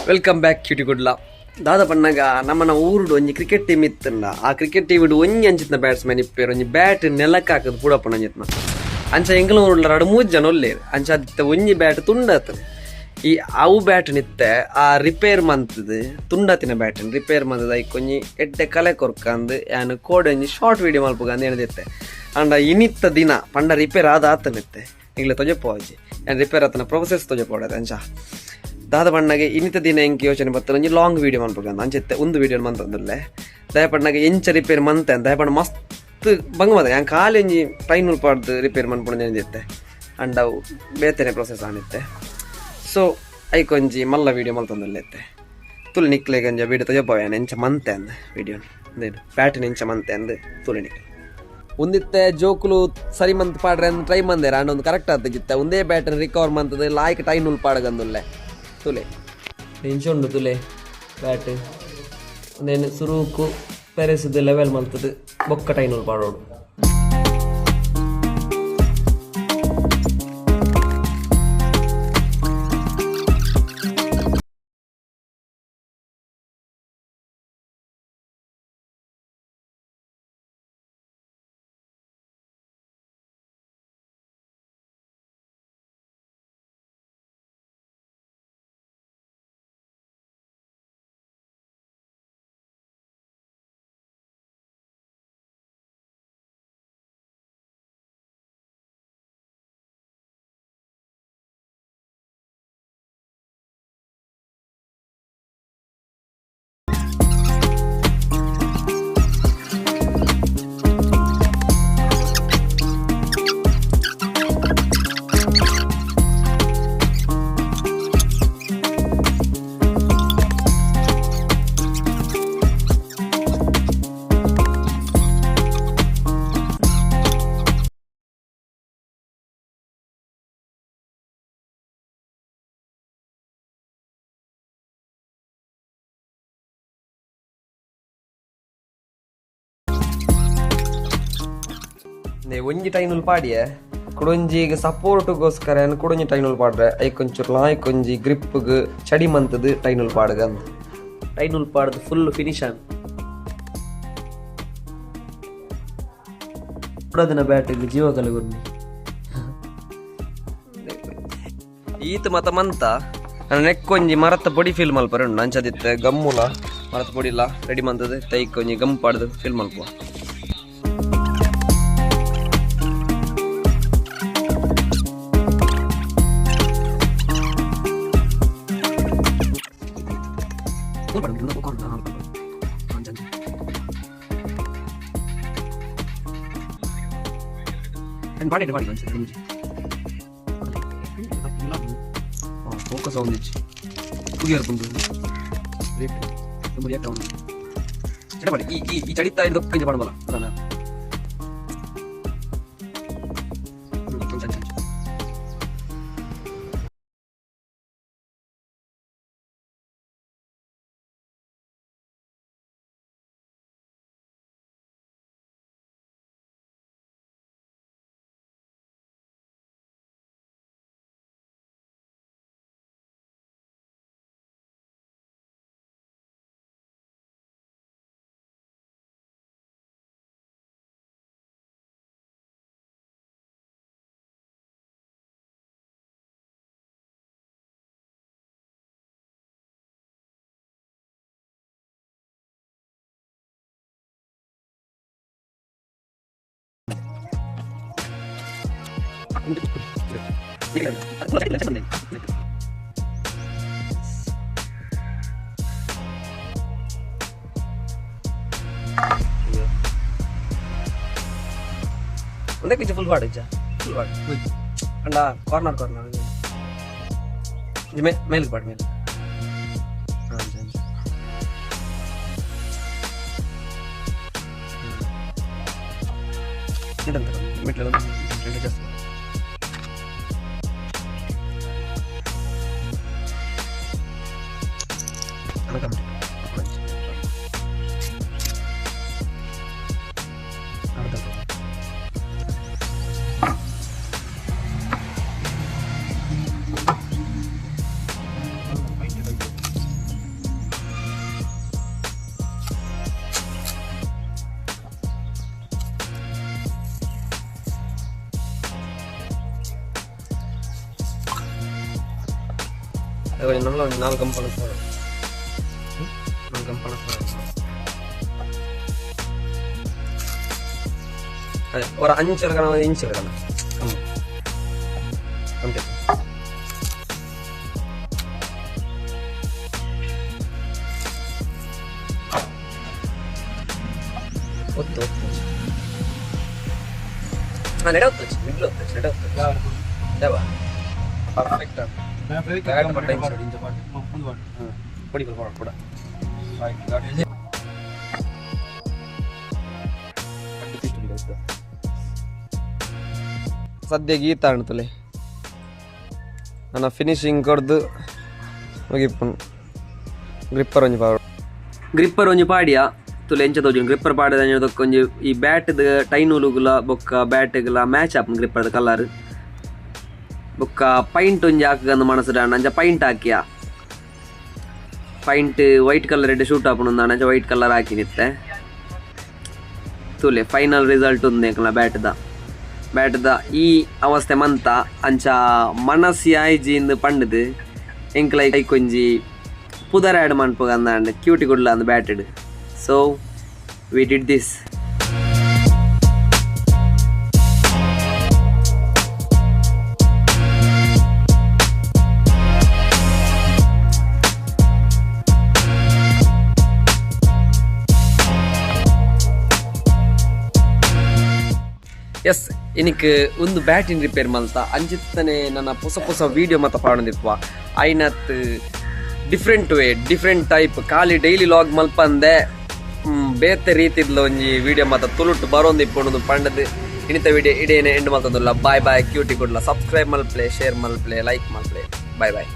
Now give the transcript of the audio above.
Welcome back cutie Kudla. ದಾದ ಪನ್ನಗ ನಮ್ಮನ ಊರುಡು ಒಂಜಿ ಕ್ರಿಕೆಟ್ ಟೀಮ್ ಇತ್ತಂಡ, ಆ ಕ್ರಿಕೆಟ್ ಟೀಮ್ ಒಂಜಿ ಅಂಚಿತ್ನ ಬ್ಯಾಟ್ಸ್ಮನ್ ಇಪ್ಪೇರು, ಒಂಜಿ ಬ್ಯಾಟ್ ನೆಲಕ್ ಹಾಕದ್ ಪೂಡಪ್ಪನ ಅಂಚಿತ್ನ. ಅಂಚ ಎಂಕಲ ಊರುಡ್ಲ ರಡ್ಡ್ ಮೂಜಿ ಜನ ಉಲ್ಲೇರ್. ಅಂಚ ಅದಿತ್ತ ಒಂಜಿ ಬ್ಯಾಟ್ ತುಂಡಾತನ. ಈ ಅವು ಬ್ಯಾಟ್ ನಿತ್ತೆ ಆ ರಿಪೇರ್ ಮಂತದ್, ತುಂಡಾತಿನ ಬ್ಯಾಟ್ ರಿಪೇರ್ ಮಂತದ ಐಕ್ ಒಂಜಿ ಎಡ್ಡೆ ಕಲೆ ಕೊರ್ಕಂದ್ ಯಾನ್ ಕೋಡೆ ಒಂಜಿ ಶಾರ್ಟ್ ವಿಡಿಯೋ ಮಲ್ಪುಗಂದ್ ಎಣ್ದಿತ್ತೆ. ಆಂಡ ಇನಿತ್ತ ದಿನ ಪಂಡ ರಿಪೇರ್ ಆದ್ ಆತನಿತ್ತೆ ನಿಗ್ಲೆ ತೊಜಪೋಜಿ, ಯಾನ್ ರಿಪೇರ್ ಆತನ ಪ್ರೊಸೆಸ್ ತೊಜಪೋಡದೆ. ಅಂಚ ದಾದ ಪಣ್ಣಗೆ ಇನ್ನಿತ ದಿನ ಎಂಕ್ ಯೋಚನೆ ಬತ್ತನ ಒಂಜಿ ಲಾಂಗ್ ವಿಡಿಯೋ ಮನ್ಪುಗಂದ್. ಅಂಚ ಇತ್ತೆ ಒಂದು ವಿಡಿಯೋ ಮಂತೊಂದುಲ್ಲೆ. ದಯ ಪಣ್ಣಗೆ ಎಂಚ ರಿಪೇರ್ ಮಂತೆ ದಯ ಪಂಡ ಮಸ್ತ್ ಬಂಗ ಮದ. ಯಾನ್ ಖಾಲಿ ಒಂಜಿ ಟೈನ್ ಪಾಡ್ದು ರಿಪೇರ್ ಮನ್ಪುಂಡು ನೆಂದಿತ್ತೆ, ಅಂಡ ಅವು ಬೇತೆನೆ ಪ್ರೊಸೆಸ್ ಆನಿತ್ತೆ. ಸೊ ಐಕೊಂಜಿ ಮಲ್ಲ ವಿಡಿಯೋ ಮಲ್ತೊಂದುಲ್ಲೆ ಇತ್ತೆ. ತುಲಿ ನಿಕ್ಲೆಗ್ ಒಂಜಿ ವಿಡಿಯೋ ತೊಜಪಾವ ಯಾನ್ ಎಂಚ ಮಂತೆ ಅಂದ್ ವಿಡಿಯೋ, ಬ್ಯಾಟಿನ ಎಂಚ ಮಂತೆ ಅಂದ್ ತುಲಿ ನಿಕ್ಲೆ. ಒಂದಿತ್ತೆ ಜೋಕುಲು ಸರಿ ಮಂತ್ ಪಾಡ್ರೆ ಅಂದ್ ಟ್ರೈ ಮಂದೇರ, ಅಂಡ ಒಂದು ಕರೆಕ್ಟ್ ಆತ ಜಿತ್ತ. ಒಂದೇ ಬ್ಯಾಟನ್ ರಿಕವರ್ ಮಂತದ ಲಾಯ್ಕ್ ಟೈನ್ ಉಲ್ ಪಾಡಗಂದುಲ್ಲೆ. ತುಲೆ ಇಂಚ ಉಂಡು ತುಲೆ ಬ್ಯಾಟ್. ಒಂದೇನು ಸುರುಕು ಪೆರೆಸುದು ಲೆವೆಲ್ ಮಂತದ ಬೊಕ್ಕ ಟೈನ್ ಉಲ್ ಪಾಡೋಡು. ಒಂಜಿ ಟೈನುಲ್ ಪಾಡಿಯೆ ಕುಡೊಂಜಿಗ್ ಸಪೋರ್ಟ್ಗೋಸ್ಕರ ಯಾನ್ ಕುಡೊಂಜಿ ಟೈನುಲ್ ಪಾಡ್ರೆ. ಐಕೊಂಚೂರು ಲಾಯ್ಕ್ ಒಂಜಿ ಗ್ರಿಪ್ಗ್ ಚಡಿ ಮಂತದ್ ಟೈನುಲ್ ಪಾಡ್ಗ. ಟೈನುಲ್ ಪಾಡ್ದು ಫುಲ್ ಫಿನಿಶ್ ಆನ್ ದಿನ ಬ್ಯಾಟಿಗ್ ಜೀವ ಕಲಗುರ್ನಿ ಈತ ಮತ ಮಂತ ನೆಕ್ಕೊಂಜಿ ಮರತ ಪೊಡಿ ಫಿಲ್ ಮಲ್ಪರೆ ಉಂಡು. ಅಂಚದಿತ್ತೆ ಗಮ್ಮುಲ ಮರತ ಪೊಡಿಲ ರೆಡಿ ಮಂತದ ತೈಕೊಂಜಿ ಗಮ್ ಪಾಡ್ದು ಫಿಲ್ ಮಲ್ಪುವ. ಫೋಕಸ್ ಆವೊಂದಿಜ್ಜಿ ಪುಗಿಯರ್ ಪುಂಡು ರಿಯಾಕ್ಟ್ ಆವೊಂದು ಚಡಪಡಿ. ಈ ಈ ಈ ಚಡಿತ ಇದಕ್ಕೆ ಪಾಡಬಲ್ಲ ಅದಾನ. ಅಂಚ ಅಂಚ ಒಂದೇ ಕೊಂಚ ಫುಲ್ ಪಾಡು ಇಜ್ಜ ಫುಲ್ ಪಾಡು ಅಂಡ ಕಾರ್ನರ್ ಕಾರ್ನರ್ ಮೇಲ್ಗೆ ಪಾಡು ಮೇಲೆ. ಹಾಂ, ಅಂಚ ಅಂಚ. ಮೆಟ್ಲು ಜಾಸ್ತಿ. ಒಂಜಿ ಒಂಜಿ ನಾಲ್ ಕಂಪನ ನಾಲ್ ಕಂಪನ. ಅದೇ ಹೊರ ಅಂಚು ಇಂಚು ಕಂಪ್ಲೀಟ್. ಒತ್ತು ಒತ್ತು. ಹಾಂ, ನೆಡ ಒತ್ತು, ಮಿಡ್ಲ್ ಒತ್ತು, ನೆಡ ಒತ್ತು. ದೇವಾ, ಪರ್ಫೆಕ್ಟ್. ಪೊಡಿ ಕೂಡ. ಸದ್ಯ ಗೀತ ಅಣ್ತಲೆ ನನ್ನ ಫಿನಿಶಿಂಗ್ ಕೊಡ್ದು ಮುಗಿಪುನ್. ಗ್ರಿಪ್ಪರ್ ಒಂಜಿ ಪಾಡು, ಗ್ರಿಪ್ಪರ್ ಒಂಜಿ ಪಾಡಿಯ ತುಲೆ ಎಂಚ ತೋಜುಂಡು. ಗ್ರಿಪ್ಪರ್ ಪಾಡಿದ ಒಂಜಿ ಈ ಬ್ಯಾಟ್ದ ಟೈನುಲುಗುಲ ಬೊಕ್ಕ ಬ್ಯಾಟ್ಗುಲ ಮ್ಯಾಚ್ ಆಪುಂಡು ಗ್ರಿಪ್ಪರ್ದ ಕಲರ್. ಬೊಕ್ಕ ಪೈಂಟ್ ಒಂಜಿ ಹಾಕಂದು ಮನಸ್ಸು ಅಂಚ ಪೈಂಟ್ ಹಾಕಿಯ. ಪೈಂಟ್ ವೈಟ್ ಕಲರ್ ಎಡ್ಡೆ ಶೂಟ್ ಆಪುಂಡು ಅಂಚ ವೈಟ್ ಕಲರ್ ಹಾಕಿನಿತ್ತೆ. ತೂಲೆ, ಫೈನಲ್ ರಿಸಲ್ಟ್ ಉಂದು ಬ್ಯಾಟ್ದ. ಬ್ಯಾಟ್ದ ಈ ಅವಸ್ಥೆ ಮಂತ ಅಂಚ ಮನಸ್ಸು ಆಯ್ಜಿ ಇಂದು ಪಂಡುದು ಎಂಕ್ಲ ಐಕೊಂಜಿ ಪುದರ್ ಆ್ಯಡ್ ಮನ್ಪುಗ ಅಂದಾಂಡ್ ಕ್ಯೂಟಿ ಗುಡ್ಲ ಅಂದ್ batted. So we did this. Yes, ಇನಿಕ್ ಒಂದು ಬ್ಯಾಟಿನ್ ರಿಪೇರ್ ಮಲ್ತ. ಅಂಚಿತ್ತನೆ ನನ್ನ ಪೊಸ ಪೊಸ ವೀಡಿಯೋ ಮತ್ತ ಪಾಡೊಂದಿಪ್ಪ. ಐನತ್ ಡಿಫ್ರೆಂಟ್ ವೇ, ಡಿಫ್ರೆಂಟ್ ಟೈಪ್. ಖಾಲಿ ಡೈಲಿ ಲಾಗ್ ಮಲ್ಪಂದೆ ಬೇತೆ ರೀತಿದ್ಲ ಒಂಜಿ ವೀಡಿಯೋ ಮತ್ತ ತುಳುಟ್ಟು ಬರೋಂದಿಪ್ಪುಂಡು ಪಂಡದು ಇನಿತ ವಿಡಿಯೋ ಇಡೇನೆ ಎಂಡ್ ಮಲ್ತೊಂದುಲ್ಲ. Bye bye, cutie Kudla. Subscribe ಮಲ್ಪ್ಲೆ, ಶೇರ್ ಮಲ್ಪ್ಲೆ, ಲೈಕ್ ಮಲ್ಪ್ಲೆ. Bye boy.